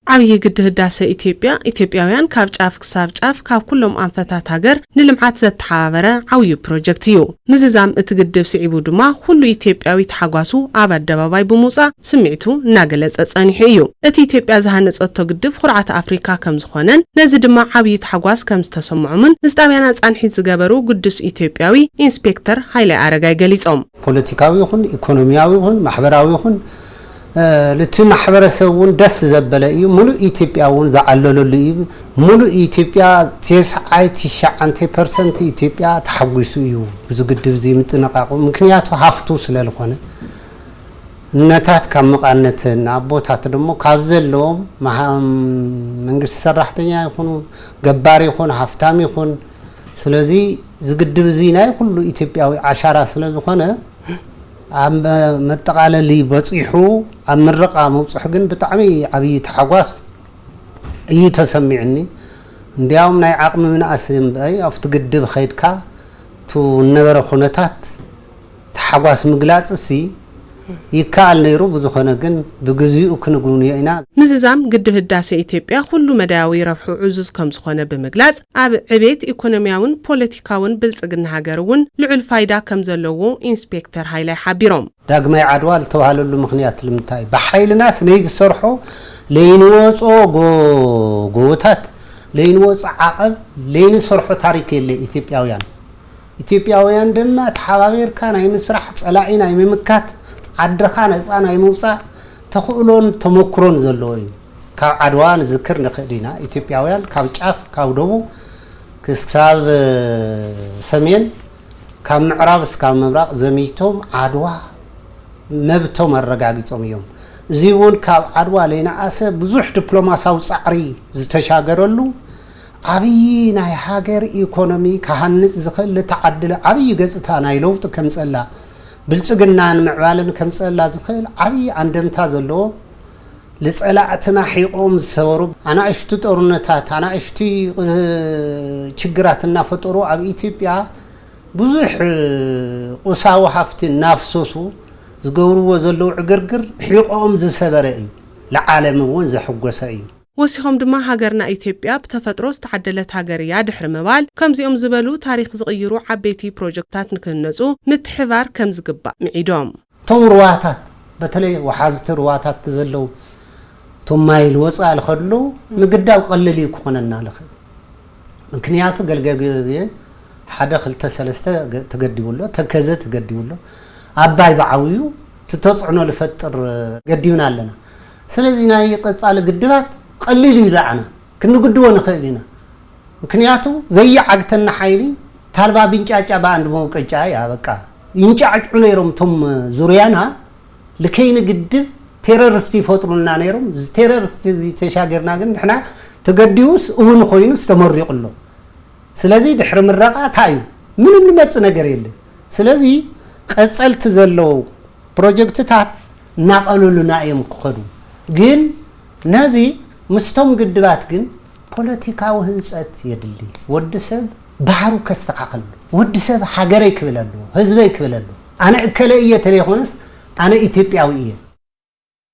ዓብዪ ግድብ ህዳሰ ኢትዮጵያ፣ ኢትዮጵያውያን ካብ ጫፍ ክሳብ ጫፍ ካብ ኩሎም ኣንፈታት ሃገር ንልምዓት ዘተሓባበረ ዓብዩ ፕሮጀክት እዩ። ምዝዛም እቲ ግድብ ስዒቡ ድማ ኩሉ ኢትዮጵያዊ ተሓጓሱ ኣብ ኣደባባይ ብምውፃእ ስምዒቱ እናገለፀ ፀኒሑ እዩ። እቲ ኢትዮጵያ ዝሃነፀቶ ግድብ ኩርዓት ኣፍሪካ ከም ዝኾነን ነዚ ድማ ዓብዪ ተሓጓስ ከም ዝተሰምዖምን ምስ ጣብያና ፃንሒት ዝገበሩ ግዱስ ኢትዮጵያዊ ኢንስፔክተር ሃይለ ኣረጋይ ገሊፆም። ፖለቲካዊ ይኹን ኢኮኖሚያዊ ይኹን ማሕበራዊ ይኹን እቲ ማሕበረሰብ እውን ደስ ዘበለ እዩ። ሙሉእ ኢትዮጵያ እውን ዝዓለለሉ እዩ። ሙሉእ ኢትዮጵያ፣ ተስዓይ ትሽዓንተ ፐርሰንት ኢትዮጵያ ተሓጒሱ እዩ ብዚ ግድብ እዚ ምጥንቓቑ። ምክንያቱ ሃፍቱ ስለ ዝኾነ፣ እነታት ካብ መቓነትን ኣቦታት ደሞ ካብ ዘለዎም መሃ-፣ መንግስቲ ሰራሕተኛ ይኹኑ፣ ገባር ይኹን ሃፍታም ይኹን፣ ስለዚ እዚ ግድብ እዚ ናይ ኩሉ ኢትዮጵያዊ ዓሻራ ስለ ዝኾነ፣ ኣብ መጠቓለሊ በፂሑ ኣብ ምርቓ ምብፅሑ ግን ብጣዕሚ ዓብዪ ታሕጓስ እዩ ተሰሚዑኒ። እንዲያውም ናይ ዓቕሚ ምንኣስ እምበይ ኣብቲ ግድብ ኸይድካ፣ እቲ ዝነበረ ኩነታት ታሕጓስ ምግላፅ እሲ ይከኣል ነይሩ። ብዝኾነ ግን ብግዚኡ ክንጉብንዮ ኢና። ምዝዛም ግድብ ህዳሰ ኢትዮጵያ ኩሉ መዳያዊ ረብሑ ዕዙዝ ከም ዝኾነ ብምግላፅ፣ ኣብ ዕቤት ኢኮኖሚያውን ፖለቲካውን ብልፅግና ሃገር እውን ልዑል ፋይዳ ከም ዘለዎ ኢንስፔክተር ሃይላይ ሓቢሮም። ዳግማይ ዓድዋ ዝተባህለሉ ምኽንያት ልምንታይ እዩ? ብሓይልናስ ነይ ዝሰርሖ ለይንወጾ ጎ-፣ ጎቦታት፣ ለይንወጾ ዓቐብ፣ ለይንሰርሖ ታሪክ የለ ኢትዮጵያውያን። ኢትዮጵያውያን ድማ ተሓባቢርካ ናይ ምስራሕ፣ ጸላኢ ናይ ምምካት፣ ዓድኻ ነጻ ናይ ምውጻእ ተኽእሎን ተመክሮን ዘለዎ እዩ። ካብ ዓድዋ ንዝክር ንኽእል ኢና። ኢትዮጵያውያን ካብ ጫፍ፣ ካብ ደቡብ ክሳብ ሰሜን፣ ካብ ምዕራብ እስካብ ምብራቕ ዘሚቶም ዓድዋ መብቶም ኣረጋጊጾም እዮም። እዚ እውን ካብ ዓድዋ ለይነኣሰ ብዙሕ ዲፕሎማሳዊ ጻዕሪ ዝተሻገረሉ፣ ዓብዪ ናይ ሃገር ኢኮኖሚ ክሃንጽ ዝኽእል፣ ልተዓድለ ዓብዪ ገጽታ ናይ ለውጢ ከምጸላ፣ ብልጽግናን ምዕባለን ከምጸላ ዝኽእል ዓብዪ ኣንደምታ ዘለዎ፣ ልጸላእትና ሒቖም ዝሰበሩ፣ ኣናእሽቱ ጦርነታት፣ ኣናእሽቱ፣ እ፣ ችግራት እናፈጠሩ ኣብ ኢትዮጵያ ብዙሕ፣ እ፣ ቁሳዊ ሃፍቲ እናፍሰሱ ዝገብርዎ ዘለዉ ዕግርግር ሒቖም ዝሰበረ እዩ። ንዓለም እውን ዘሐጎሰ እዩ። ወሲኾም ድማ ሃገርና ኢትዮጵያ ብተፈጥሮ ዝተዓደለት ሃገር እያ ድሕሪ ምባል፣ ከምዚኦም ዝበሉ ታሪኽ ዝቕይሩ ዓበይቲ ፕሮጀክታት ንክህነፁ ምትሕባር ከም ዝግባእ ምዒዶም። እቶም ሩዋታት፣ በተለይ ወሓዝቲ ሩዋታት ዘለዉ፣ እቶም ማይ ልወፃእ ልኸድሉ ምግዳብ ቀለል እዩ ክኾነና ልኽእል። ምክንያቱ ገልገ ግቤ ሓደ ክልተ ሰለስተ ገ-፣ ተገዲቡ ኣሎ፣ ተከዘ ተገዲቡ ኣሎ። ኣባይ ብዓብዩ ትተፅዕኖ ልፈጥር ገዲብና ኣለና። ስለዚ ናይ ቀፃሊ ግድባት ቀሊል እዩ ንዓና፣ ክንግድቦ ንኽእል ኢና። ምክንያቱ ዘይዓግተና ሓይሊ ታልባ ብንጫጫ በኣንድ መውቀጫ እያ። በቃ ይንጫዕጩ ነይሮም እቶም ዙርያና፣ ልከይኒ ግድብ ቴሮሪስት ይፈጥሩልና ነይሮም። እዚ ቴሮሪስት እዚ ተሻገርና ግን ንሕና ተገዲቡስ እውን ኮይኑስ ተመሪቑ ኣሎ። ስለዚ ድሕሪ ምረቓ እንታይ እዩ? ምንም ንመጽእ ነገር የለ። ስለዚ ቀጸልቲ ዘለዉ ፕሮጀክትታት እናቐለሉና እዮም ክኸዱ። ግን ነዚ ምስቶም ግድባት ግን ፖለቲካዊ ህንጸት የድሊ። ወዲ ሰብ ባህሩ ከስተኻኸል፣ ወዲ ሰብ ሃገረይ ክብል ኣለዎ፣ ህዝበይ ክብል ኣለዎ። ኣነ እከለ እየ ተለይኮነስ ኣነ ኢትዮጵያዊ እየ።